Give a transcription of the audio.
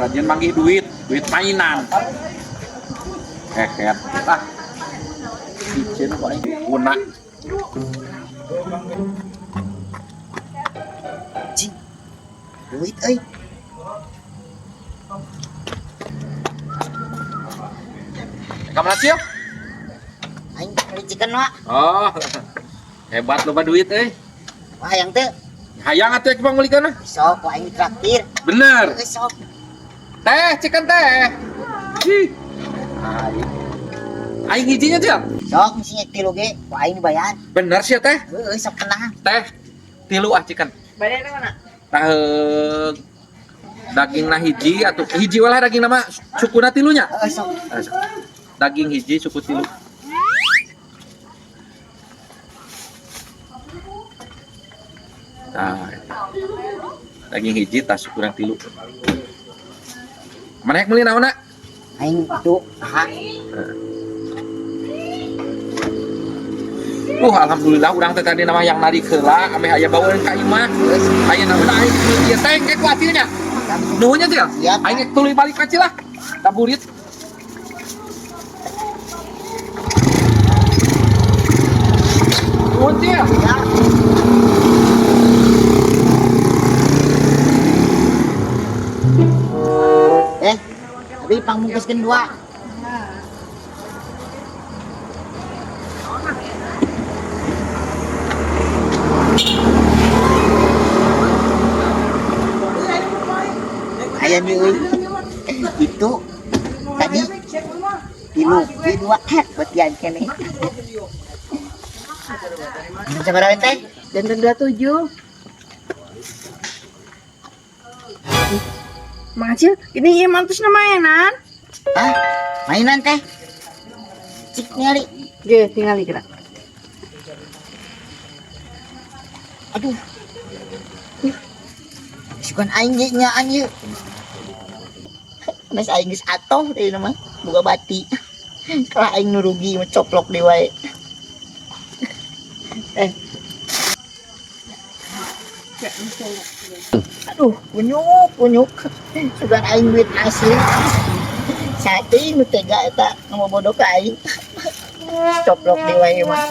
Rajin manggih duit, duit mainan. Hehet. Ah. Izin kok aing guna. Cing. Duit euy. Ka mana sih? Aing beli chicken wa. Oh. Hebat loba duit euy. Wah, hayang teu. Hayang atuh ek pangulikeun. Sok ku aing traktir. Bener. Geus sok. Teh, chicken teh. Ih. Aing. Aing hijinya Cil. Sok misi tilu ge ku aing dibayar. Bener sih teh. Heueuh sok tenang. Teh tilu ah chicken. Bade mana? Tah daging nah hiji atau hiji walah daging nama sukuna tilunya. Heueuh sok. Ah, sok. Daging hiji suku tilu. Nah, daging hiji tas sukuna tilu. Mana yang meuli naonna? Aing itu aha. Alhamdulillah urang teh tadi nama yang narik heula ameh aya baueun ka imah. Aya naon aing ieu teh engke ku acilnya. Nuhunnya Cil. Siap. Aing tuluy balik ka Cil lah. Taburit. Nuhun Cil. Ya. Eh, tapi pangbungkuskeun dua. Aya nih euy. Itu tadi tilu, ieu dua betian keneh. Minum sabaraha teh? Janten 27. Mang Acil, ini ieu mantusna mainan. Hah? Mainan teh? Cik ningali. Ge, tingali kira. Aduh. Sugan aing ge nyaan ieu. Mas aing geus atoh deui mah boga bati. Kalah aing nu rugi mah coplok deui wae. Eh. Aduh, kunyuk, kunyuk. Sugan aing duit asli. Sate nu tega eta ngobodo ka aing. Coplok deui wae mah.